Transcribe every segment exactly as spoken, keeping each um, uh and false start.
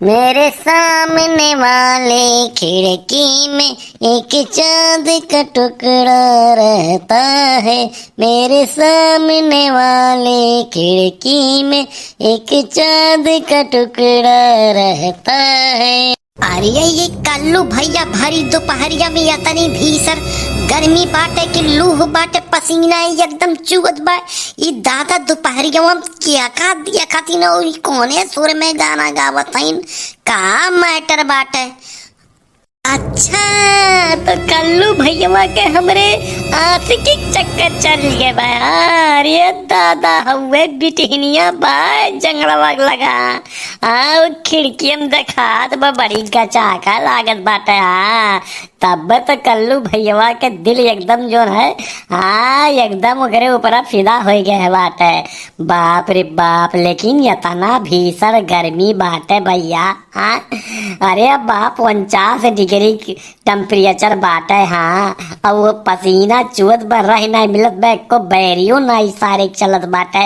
मेरे सामने वाले खिड़की में एक चांद का टुकड़ा रहता है। मेरे सामने वाले खिड़की में एक चांद का टुकड़ा रहता है। अरे ये कल्लू भैया, भरी दोपहरिया में इतनी भीषण गर्मी बाटे कि लूह बाटे, पसीना एकदम चुअत बा। ई दादा, दोपहरिया में क्या का दिया खाती न, ई कौने सुर में गाना गावत हईन, का मैटर बाटे? अच्छा, तो कल्लू भैया के हमरे आशिकी चक्कर चढ़ गए बा। अरे दादा, हउए बिटिहनिया बा, जंगलवा लगा। हाँ, वो खिड़की में देखात बा, बड़ी गचाका लागत बाटे। हाँ, तब तो कल्लू भैया के दिल एकदम जोन है, हाँ, एकदम ओकरे ऊपरा फिदा होइ गए बाटे। बाप रे बाप, लेकिन इतना भीषण गर्मी बाटे भैया। हाँ, अरे बाप, उनचास डिग्री टेम्परेचर बाटे। हाँ, और वो पसीना चुअत बा, रह नहीं मिलत बा, एको बैरियो नहीं सारे चलत बाटे।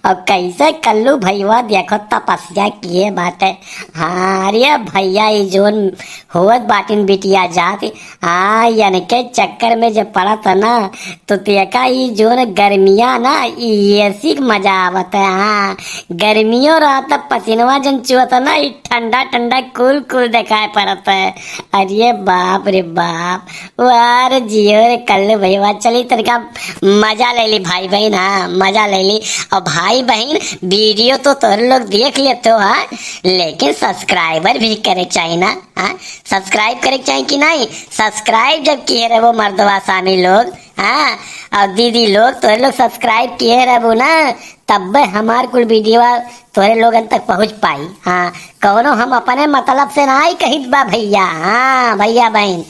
और कैसे कल्लू भैया देखो तपस्या किए बाटे। हाँ, अरे भैया, ये जोन होत बाटिन बिटिया जात, हाँ, यनके चक्कर में जब पड़त है ना, तो तेका ई जोन गर्मिया ना, ई एसी के मजा आवत है। हाँ, गर्मियों रहत, पसीनवा जन चुअत है ना, ई ठंडा ठंडा कूल कूल देखाए पड़त है। अरे बाप रे बाप, वाह रे जियो रे कल्लू भैया, चली तनिका मजा ले ली भाई बहन, हाँ, मजा ले ली। और भाई बहन, वीडियो तो तोहरे लोग देख लेते हो, हाँ, लेकिन सब्सक्राइबर भी करे चाहिए ना, हाँ, सब्सक्राइब करे के चाही कि नहीं? सब्सक्राइब जब किए रहबो मर्दवा सामी लोग, हाँ, और दीदी लोग, तोहरे लोग सब्सक्राइब किए रहबो ना, तब्बे हमार कुल वीडियो तोहरे लोगन तक पहुँच पाई। हाँ, कौनो हम अपने मतलब से ना ही कहित बा भैया। हाँ भैया बहन,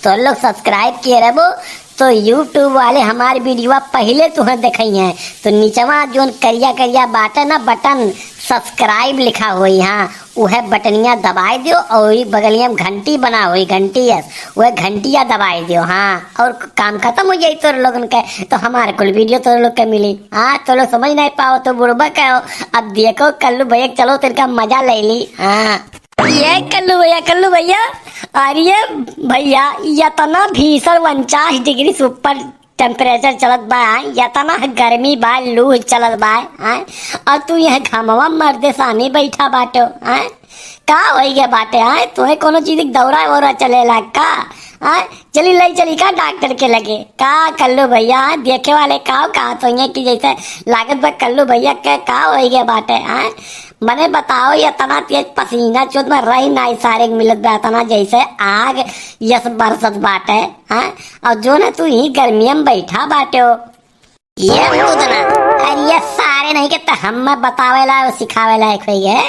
तोहरे लोग सब्सक्राइब किए रहबो तो YouTube वाले हमार वीडियो पहिले तुहें देखइहें। तो नीचवा जोन करिया करिया बाटे ना बटन, सब्सक्राइब लिखा होई, हाँ, उहे बटनिया दबाई दियो और ई बगलिया में घंटी बना होई, घंटी यस, उहे घंटिया दबाई दियो, हाँ, और काम खत्म हो जाई तोर लोगन के, तो हमार कुल वीडियो तोर लोग के मिली। हाँ, तो लोग समझ नहीं पाओ तो बुड़बक हो। अब देखो कल्लू भैया, चलो तनिका मजा ले ली। हाँ, ये कल्लू भैया, कल्लू भैया, अरे भैया, इतना भीषण उनचास डिग्री से ऊपर टेम्परेचर चलत बा, इतना गर्मी बा, लू चलत बा, हैं? और तू यह घमवा मर्दे सामी बैठा बाटो, हैं? का होई गया बाटे, हैं? तोहे कोनो चीज के दौरा वौरा चलेला का, हैं? चली, ले चली का डॉक्टर के लगे? का कल्लू भैया, देखे वाले का, का तो ये कि जैसे लागत बा कल्लू भैया के का होई गया बाटे, हैं? मने बताओ, ये इतना तेज पसीना चुअत बा, रही नाई सारे के मिलत बा, इतना जैसे आग यस बरसत बाटे, हैं? और जोन तू ही गर्मिया में बैठा बाटे हो। ये मुदना, अरे ये सारे नहीं के तो हम में बतावे ला, सिखावे लायक होई गए,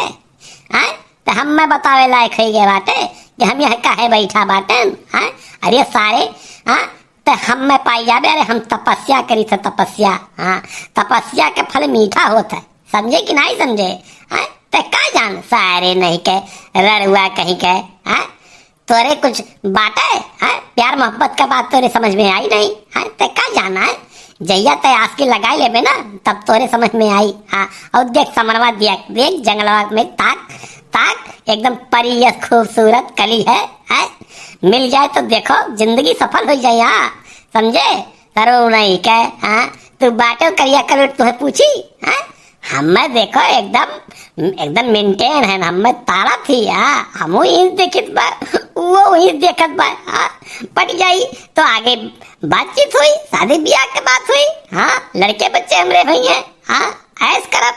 हैं? तो हम में बतावे लायक होई गए बाटे कि हम यह काहे बैठा बाटे, हैं? अरे सारे, हाँ, ते हम में पाई जाबे, अरे हम तपस्या करी थे, तपस्या, हाँ, तपस्या के फल मीठा होत है, समझे कि नहीं समझे? हैं? ते का जान सारे नहीं के, रड़ुआ कहीं के, हैं? तोरे कुछ बाटे, हैं? प्यार मोहब्बत का बात तोरे समझ में आई नहीं, हैं? ते का जाना है? जहिया ते आस्की लगाई लेबे ना, तब तोरे समझ में आई। हाँ, और देख समनवा, देख, देख जंगलवा में ताक, ताक, एकदम परी यस खूबसूरत कली है, हैं? मिल जाए तो देखो, जिंदगी सफल हो जाए, हाँ, समझे? सरऊ नहीं के, हाँ? तू बाटो करिया कलूट, तुहे पूछी, हाँ? हमें देखो एकदम, एकदम मेंटेन है, हमें तारा थी, हाँ? हमू ही देखत बा, वो ही देखत बा, हाँ? पट जाई तो आगे बातचीत हुई, शादी ब्याह के बात हुई, हाँ? लड़के बच्चे हमरे हुई हैं, हाँ? ऐश करब,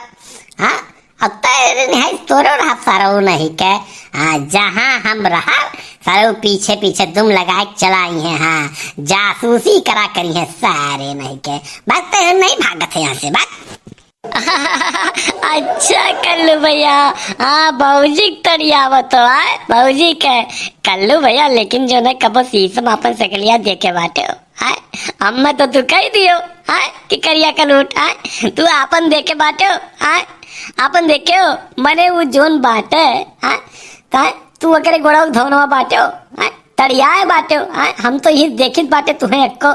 हाँ? अब तो नहीं, तोरो रहा सरऊ नहीं के, हाँ? जहाँ हम रहा, सरऊ पीछे पीछे दुम लगाए चलाई हैं, हाँ? जासूसी करा करी है सारे नहीं के। बस तो हम नहीं भागत है यहाँ से, बस। अच्छा कल्लू भैया, हाँ, भौजी के तरियावत हो, आय, भौजी के। कल्लू भैया, लेकिन जो है कबो शीशम अपन सकलिया देखे बाटे हो, आय, अम्मा तो तू कह दियो, आय, कि करिया कलूट, आय, तू आपन देखे बाटे हो, आय, आपन देखे हो, मने वो जोन बाटे, आय, ताय, तू ओकरे गोड़वा के धौनवा बाटे हो, आय, तड़ियाए बाटे हो, आय, हम तो ये देखित बाटे, तुहे एको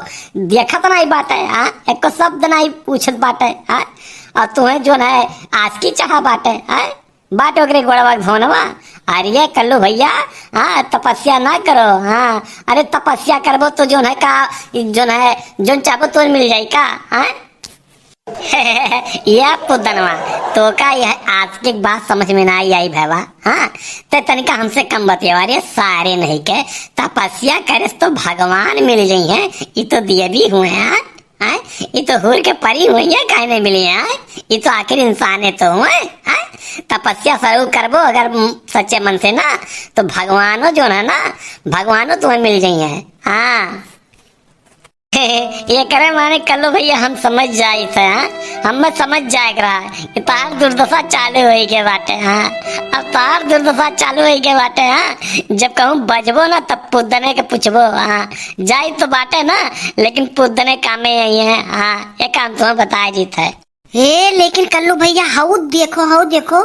देखत नहीं बाटे, आय, एको शब्द नहीं पूछत बाटे, आय, और तुहे जोन है आस्की चाहा बाटे, आय, बाट ओकरे गोड़वा के धोनवा। अरे कल्लू भैया, हाँ, तपस्या ना करो, हाँ। अरे तपस्या करबो तो जोन है का, जोन है, जोन चाहबो तो मिल जाई का, हाँ? या पुदनवा, तोका यह आज के बात समझ में ना आई भैया, हाँ? ते तनिका हमसे कम बतियावा रे, सारे नहीं के, तपस्या करेस तो भगवान मिल जइहैं, ई तो दिए भी हुए हैं, हाँ? हैं? ई तो हूर के परी हुई है, काहे नहीं मिली है? ई तो आखिर इंसाने तो हुए, हैं? तपस्या जरूर करबो अगर म-, सच्चे मन से ना, तो भगवानो जोन है ना, भगवानो तुम्हें मिल जइहैं। हाँ। एकरे माने कल्लू भैया हम समझ जाइत है, हाँ? हमें समझ जाए के रहा कि तोहार दुर्दशा चालू होई के बाटे, हाँ? अब तोहार दुर्दशा चालू होई के बाटे, हाँ? जब कहूँ बजबो ना तब पुदने के पूछबो, हाँ? जाई तो बाटे ना, लेकिन पुदने कामे आई है। हाँ, ये काम तुम्हें बताए जीत है। हे, लेकिन कल्लू भैया, हऊ देखो, हऊ देखो,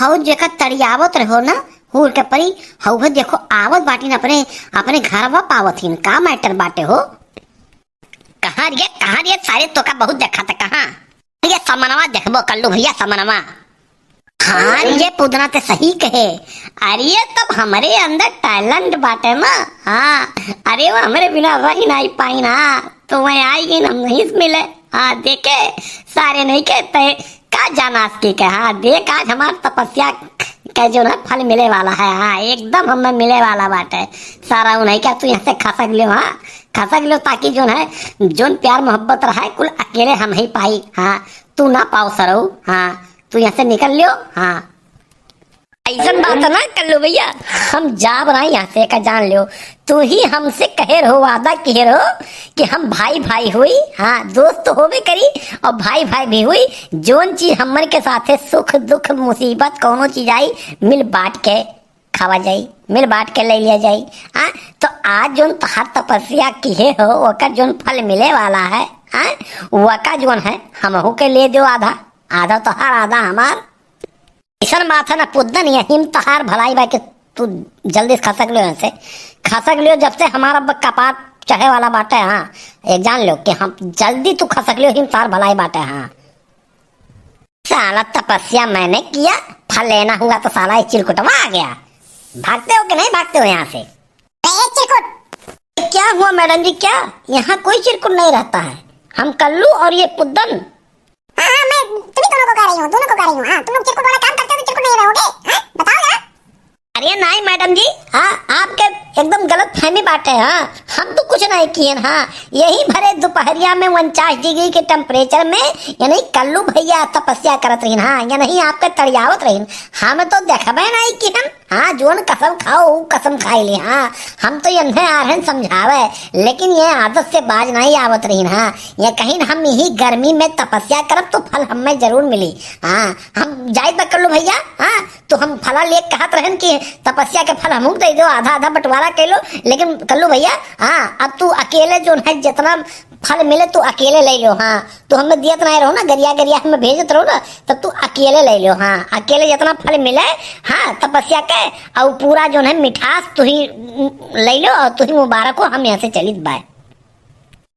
हऊ जेका तड़ियावत रहो ना, हूर के परी, हऊ है देखो, आवत बाटिन अपने, अपने घरवा पावत हिन, का matter बाटे हो? कहाँ रे, कहाँ रे, सारे तोका बहुत देखा था, कहाँ? ये समनवा देखबो कल्लू भैया, समनवा। हाँ, ये पुदना ते सही कहे। अरे, तब हमरे अंदर talent बाटे ना। हाँ, अरे, वो हमरे बिना रही नहीं पाई ना। तो वह आई गई, हम नहीं मिले। हाँ, देखे, सारे नहीं कहते, का जाना आज के कहे। हाँ, देख, आज हमार तपस्या का जो ना फल मिले वाला है। हाँ, एकदम हमें मिले वाला बाटे। सारा उन्हीं का तू यहाँ से खसक लियो, हाँ, खसक लियो, ताकि जो है, जोन प्यार मोहब्बत रहा है, कुल अकेले हम ही पाई। हाँ, तू ना पाओ सरऊ, हाँ, तू यहाँ से निकल लियो। हाँ, ऐसन बात है ना कल्लू भैया, हम जाब ना यहाँ से, का जान लियो। तू ही हमसे कहे रहो, वादा किहे रहो कि हम भाई भाई हुई, हाँ, दोस्त तो होबे करी और भाई भाई भी हुई। जोन चीज हमन के साथे सुख दुख मुसीबत कौनो चीज आई, मिल बांट के खावा जाई, मिल बांट के ले लिया जाई। हाँ, तो आज जोन तोहार तपस्या किहे हो, ओकर जोन फल मिले वाला है, हाँ, वका जोन है, हमहू के ले दो आधा, आधा तोहार, आधा हमार। ऐसन बात है ना पुद्दन, यही में तोहार भलाई बा कि तू जल्दी से खसक लियो यहाँ से, खसक लियो, जब से हमारा अब कपार चढ़े वाला बाटे, हाँ, ये जान लो कि हम जल्दी तू खसक लियो, ही में तोहार भलाई बाटे, हाँ। साला तपस्या मैंने किया, फल लेना हुआ तो साला ये चिरकुटवा आ गया। भागते हो कि नहीं भागते हो यहाँ से? ए, चिरकुट! क्या हुआ मैडम जी, क्या? यहाँ कोई चिरकुट नहीं रहता है। हम कल्लू और ये पुद्दन। हाँ, हाँ, मैं तुम्ही दोनों को कह रही हूँ, दोनों को कह रही हूँ। हाँ, तुम लोग चिरकुट वाला काम करते हो तो चिरकुट नहीं रहोगे, हाँ? बताओ जरा। अरे नहीं मैडम जी, हाँ, आपके एकदम गलत फहमी बाटे, हाँ, हम तो कुछ नहीं किए, हाँ, यही भरे दोपहरिया में उनचास डिग्री के temperature में, यानी कल्लू भैया तपस्या करत रहीन, हाँ, यानी आपके तड़ियावत रहीन, हम तो देखबे नहीं किहन, हाँ, जोन कसम खाओ, ऊ कसम खाई ले, हाँ, हम तो यन्हे आ रहन समझावे, लेकिन ये आदत से बाज नहीं आवत रहीन, हाँ, ये कहीं हम यही गर्मी में तपस्या करब तो फल हमें जरूर मिली, हाँ, हम जाइत बा कल्लू भैया, हाँ, तो हम फला लेके कहत रहन कि तपस्या के फल हमहू दे दो, आधा आधा बंटवारा कर लो, लेकिन कल्लू भैया, हाँ, अब तू अकेले जोन है जितना फल मिले तू अकेले ले लो, हाँ, तू हमें दियत नहीं रहो ना, गरिया गरिया हमें भेजत रहो ना, तब तू अकेले ले लो, हाँ, अकेले जितना फल मिले, हाँ, तपस्या के, और पूरा जोन है मिठास तू ही ले लो और तू ही मुबारक हो, हम यहाँ से चलित बाय।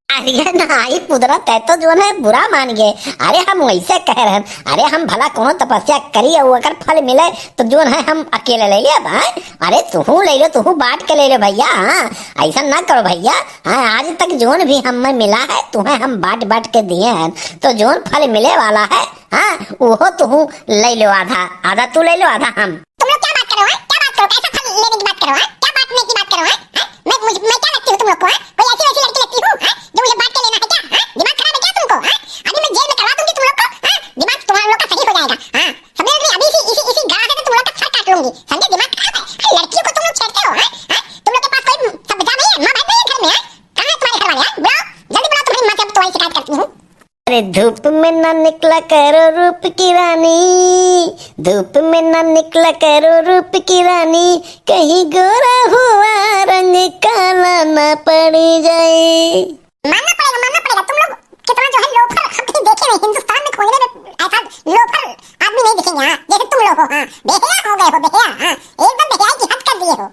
अरे नाई पुदरा, तै तो जोन है बुरा मान गए। अरे हम वैसे कह रहन, अरे हम भला कोनो तपस्या करी और ओकर फल मिले तो जोन है हम अकेले ले लेब, हैं? अरे तुहू ले लो, तुहू बांट के ले लो भैया, हाँ, ऐसा ना करो भैया, हाँ, आज तक जोन भी हमें मिला है तुहें हम बांट बांट के दिए हैं, तो जोन फल मिले वाला है, हाँ, वो तुहू ले लो आधा, आधा तू ले लो, आधा हम। तुम लोग क्या बात कर रहे हो, हैं? क्या बात करो, कैसा फल लेने की बात कर रहे हो, हैं? क्या बांटने की बात कर रहे हो, हैं? हैं? मैं, मुझे, मैं क्या लगती हूँ तुम लोग को, हैं? कोई ऐसी वैसी लड़की लगती हूँ, हैं? जो मुझे बांट के लेना है क्या, हैं? दिमाग खराब है क्या तुमको, हैं? अभी मैं जेल में करवा दूंगी तुम लोग को, हैं? दिमाग तुम्हारे लोग का सही हो जाएगा, हाँ? समझे कि नहीं? अभी इसी, इसी, इसी गाल से तो तुम लोग का सर काट लूंगी, समझे? दिमाग खराब है, हैं? लड़कियों को तुम लोग छेड़ते हो, हैं? हैं? तुम लोग के पास कोई सभ्यता नहीं है, माँ बहन नहीं है घर में, हैं? कहाँ है तुम्हारे घर वाले, हैं? बुलाओ, जल्दी बुलाओ, तुम्हारी माँ से अब तुम्हारी शिकायत करती हूँ। अरे धूप में ना निकला करो रूप की रानी, धूप में ना निकला करो रूप की रानी, कहीं गोरा हुआ रंग काला ना पड़ जाए। मानना पड़ेगा, मानना पड़ेगा। तुम लोग कितना जो है लोफर, हम कहीं देखे नहीं, हिंदुस्तान में खोजने में ऐसा लोफर आदमी नहीं दिखेंगे, हाँ, जैसे तुम लोग हो, हाँ, बेहया हो गए हो, बेहया, हाँ, एकदम बेहयाई की हद कर दिए हो।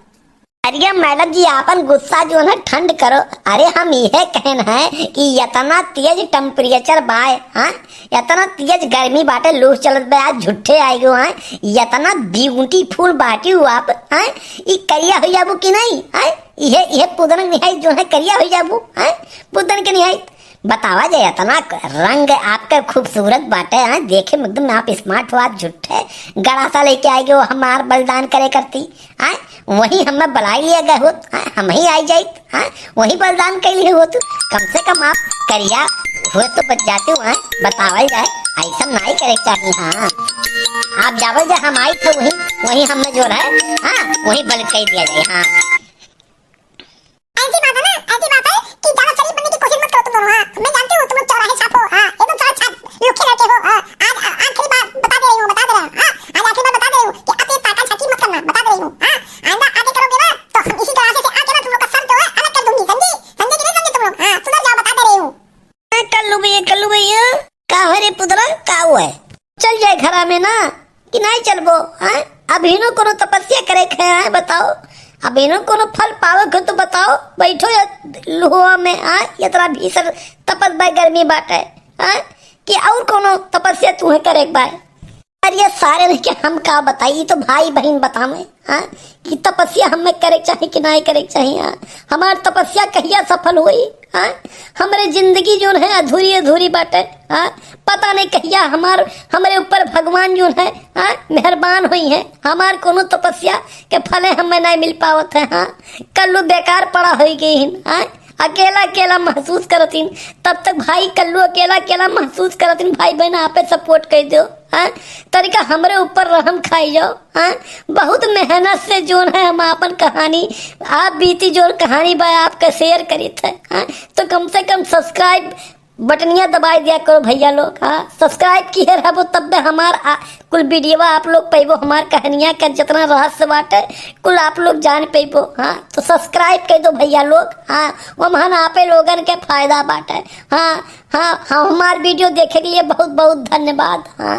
अरे मैडम जी, आपन गुस्सा जो है ठंड करो। अरे हम इहे कहन है कि इतना तेज temperature बाय, हाँ, इतना तेज गर्मी बाटे, लू चलत बा, आज झूठे आइ गयो, हाँ, इतना beautiful बाटी हो आप, हाँ, ई करिया होइ जाबू कि नहीं, हाँ, इहे, इहे पुदन निहाई जो है करिया होइ जाबू, हाँ, पुदन के निहाई। बतावा जे इतना रंग आपके खूबसूरत बाटे, हाँ, देखे में एकदम आप smart हो, आज झूठे गड़ासा लेके आइ गयो हमार बलिदान करे करती, हाँ, वही हमें बुलाइ लिया गए होत, हाँ, हम ही आइ जाइत, हाँ, वही बलिदान कइ लिए होत। कम से कम आप करिया हुए तो बच जाते हो, हाँ, बतावल जाए, ऐसा नाहीं करे के चाहिए, हाँ। आप जावल जाए, हम आइत है वही, वही हमें जो है, हाँ, वही बलि कइ दिया जाए, हाँ। ऐसी बात है ना, ऐसी बात है कि ज्यादा शरीफ बनने की कोशिश मत करो तुम दोनों, हाँ, मैं जानती हूँ तुम लोग चौराहे छाप हो, हाँ, एकदम चौराहे छाप लुखे लड़के हो, हाँ, आज, आज आखिरी बार बता दे रही हूँ, बता दे रही हूँ, हाँ, आज आखिरी बार बता दे रही हूँ कि अति ताका झाकी मत करना, बता दे रही हूँ, हाँ, आइंदा आगे करोगे ना तो हम इसी तरह से आके ना तुम लोग का सर जो है अलग कर दूंगी, समझी? समझे कि नहीं समझे तुम लोग? हाँ, सुधर जाओ, बता दे रही हूँ। हाँ, कल्लू भैया, कल्लू भैया, का हो रे पुदरा, का हुआ है? चल जाए घरा में ना, कि नाहीं चलबो, हाँ? अभिनो कोनो तपस्या करे के है, हाँ, बताओ? अभिनो कोनो फल पावे के तो बताओ, बैठो या लुहवा में, हाँ? इतना भीषण तपस बाय गर्मी बाटे, हाँ? कि और कोनो तपस्या तुहे करे के बाय? अरे सारे नहीं के हम का बताई, ई तो भाई बहिन बतावे, हाँ, कि तपस्या हमें करे के चाही कि नाहीं करे के चाही, हाँ। हमार तपस्या कहिया सफल होई, हाँ। हमरे जिंदगी जोन है अधूरी अधूरी बाटे, हाँ। पता नहीं कहिया हमार, हमरे ऊपर भगवान जोन है, हाँ, मेहरबान होइहैं। हमार कोनो तपस्या के फले हमें नाहीं मिल पावत है, हाँ। कल्लू बेकार पड़ा होई गई हिन, हाँ। अकेला अकेला महसूस करत हिन, तब तक भाई कल्लू अकेला अकेला महसूस करत हिन। भाई बहिन आपे support कर दो, हाँ, तनिका हमरे ऊपर रहम खाई जाओ, हाँ। बहुत मेहनत से जोन है हम आपन कहानी, आप बीती जोन कहानी बा आपके share करित है, हाँ। तो कम से कम subscribe बटनिया दबाई दिया करो भैया लोग, हाँ। Subscribe किहे रहबो तब्बे हमार आ, कुल video आप लोग पइबो, हमार कहानिया के जितना रहस्य बाटे कुल आप लोग जान पइबो, हाँ। तो subscribe कर दो भैया लोग, हाँ। वो महान आपे लोगन के फायदा बाटे, हाँ। हाँ, हाँ, हमार video देखे के लिए बहुत बहुत धन्यवाद, हाँ।